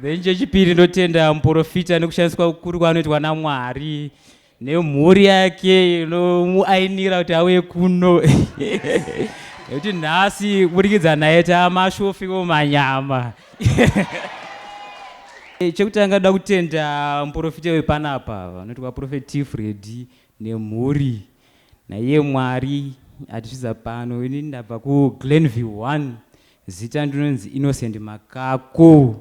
Then chechipiri ndotenda muprofita nekushandiswa kukuru kwaanoitwa naMwari nemhuri yake inomuainira kuti auye kuno nekuti nhasi kuburikidza naye taamashofi manyama. Chekutanga ndoda kutenda muprofita wepanapa vanoitwa Prophet T Freddy nemhuri naiye Mwari atisvitsa pano. Ini ndabva kuGlenview 1 Zita ndinonzi Innocent Makako.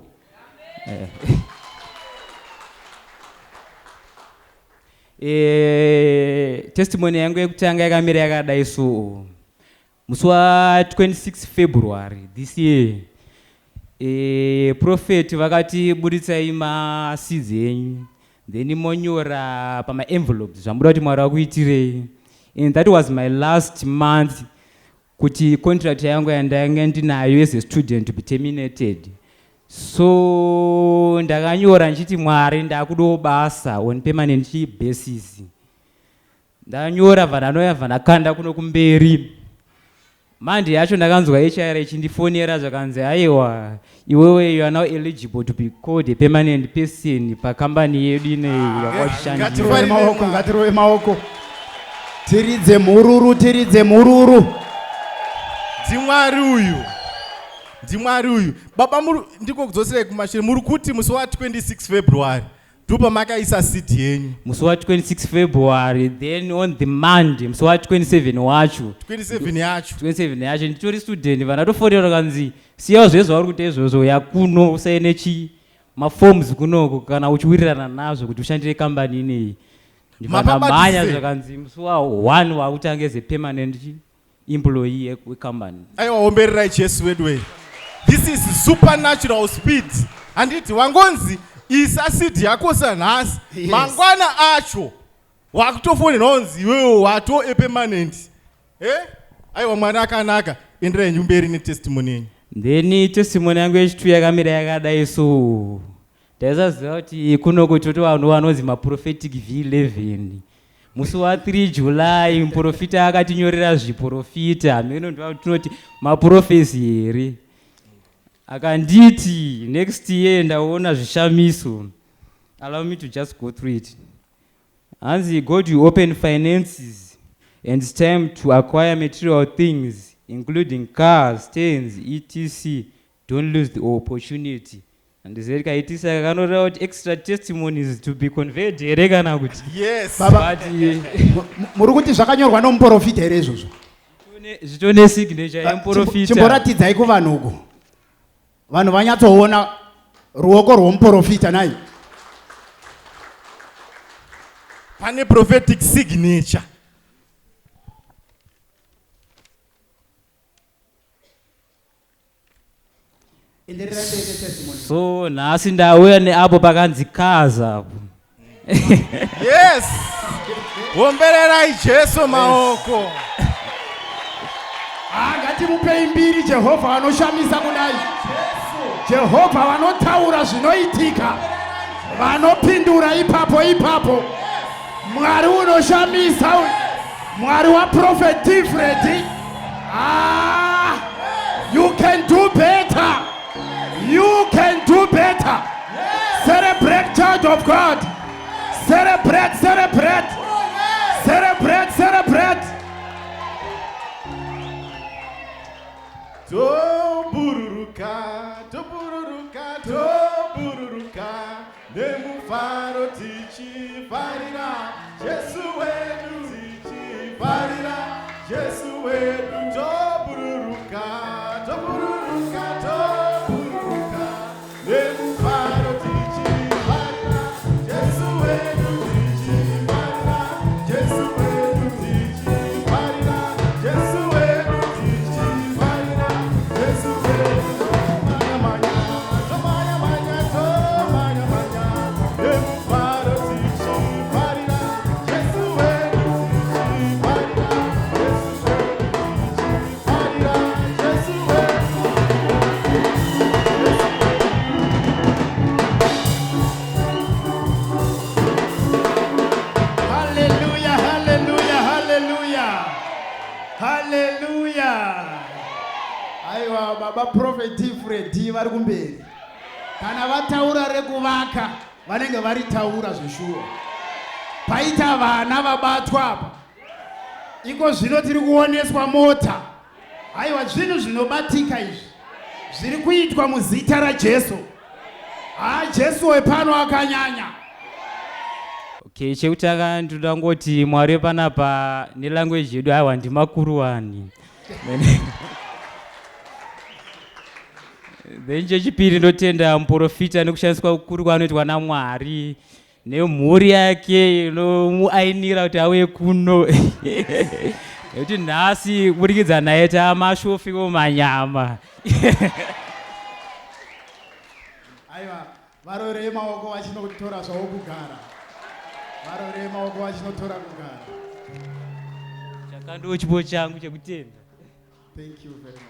Testimony yangu yekutanga yakamira yakadai so. Musi wa 26 February this year, prophet vakati buritsai maseeds enyu then monyora pamaenvelopes zvamuda kuti Mwari vakuitirei. And that was my last month kuti contract yangu yandanga ndinayo as a student to be terminated. So ndakanyora ndichiti Mwari ndakudawo basa on permanent basis. Ndanyora bva ndanoya bva ndakanda kuno kumberi. Mandi yacho ndakanzwa HR ichindifonera zvakanzi aiwa iwewe you are now eligible to be called a permanent person pakambani yedu ineyi yakwachishandira. Ngatirove maoko, ngatirove maoko. Tiridze mhururu, tiridze mhururu. Ndimwari uyu. Ndimwari uyu. Baba ndiko kudzoserai kumashure. Muri kuti musi wa 26 February ndipo makaisa seed yenyu. Musi wa 26 February, then on the Monday musi wa 27 wacho. 27 yacho. 27 yacho nditori student vanatofonera kanzi siyawo zvezvo zvauri kuita izvozvo yakuno usaine chi maforms kunoko kana uchiwirirana nazvo kuti ushandire kambani ineyi. Ndimanya zvakanzi musi wa 1 wakutange as a permanent employee wecompany. Aiwa ombererai Jesu wedu wei. This is supernatural speed. Handiti wangonzi isa seed yako sanhasi. Yes. Mangwana acho wakutofonera wanzi iwewe wato a permanent. Aiwa Mwari akanaka. Enderai mberi netestimony yenyu. Then testimony yangu yechitu yakamira yakadai so. Ndaisaziva kuti kuno kuti vanhu vanonzi maprophetic V11. Musi wa 3 July muprofita akatinyorera zviprofita. Hameno tinoti maprofesi here. Akanditi next year ndaona zvishamiso. Allow me to just go through it. Hanzi God will open finances and it's time to acquire material things including cars, stands, etc. Don't lose the opportunity. Handizeri kaitisa kanoreva kuti extra testimonies to be conveyed here kana kuti. Yes. Baba, But, muri kuti zvakanyorwa nomuprofita here izvozvo? Zvitone signature yemuprofita. Chimboratidzai kuvanhu uko. Vanhu vanyatsoona ruoko rwomuprofita nai. Pane prophetic signature. So nhasi ndauya neapo pakanzi cars apo. Yes. Ombererai Jesu maoko. Ngatimupei mbiri Jehovha vanoshamisa kudai. Jehovha vanotaura zvinoitika. Vanopindura ipapo ipapo. Mwari unoshamisa. Mwari wa Prophet T Freddy. You can do better. You can do better. Celebrate, child of God. Celebrate, celebrate. Celebrate, celebrate. Tobururuka, tobururuka, tobururuka. Nemufaro tichifarira Jesu wedu, tichifarira Jesu wedu. Tobururuka, tobururuka, tobururuka. Nemufaro tichifarira Jesu wedu, tichifarira Jesu wedu, tichifarira Jesu wedu, tichifarira Jesu wedu. Tomanya manya, tomanya manya, tomanya manya. Nemufaro tichifarira Jesu wedu, tichifarira Jesu wedu, tichifarira Jesu wedu. Hallelujah, hallelujah, hallelujah. Hallelujah. Aiwa baba Prophet T Freddy vari kumberi. Kana vataura rekuvaka vanenge varitaura zveshuwa. Paita vana vabatwa apa. Iko zvino tiri kuoneswa mota. Haiwa zvinhu zvinobatika izvi. Zviri kuitwa muzita raJesu. Haa Jesu wepano akanyanya. Okay, chekutanga ndinoda ngoti Mwari wepanapa nelanguage yedu aiwa ndimakuru wani. Then chechipiri ndotenda muprofita nekushandiswa kukuru kwaanoitwa naMwari nemhuri yake inomuainira kuti auye kuno nekuti nhasi kuburikidza naye taamashofi manyama. Aiwa varorei maoko vachinotora zvavo kugara. Varorei maoko vachinotora kugara. Chakando chipo changu chekutenda. Thank you very much.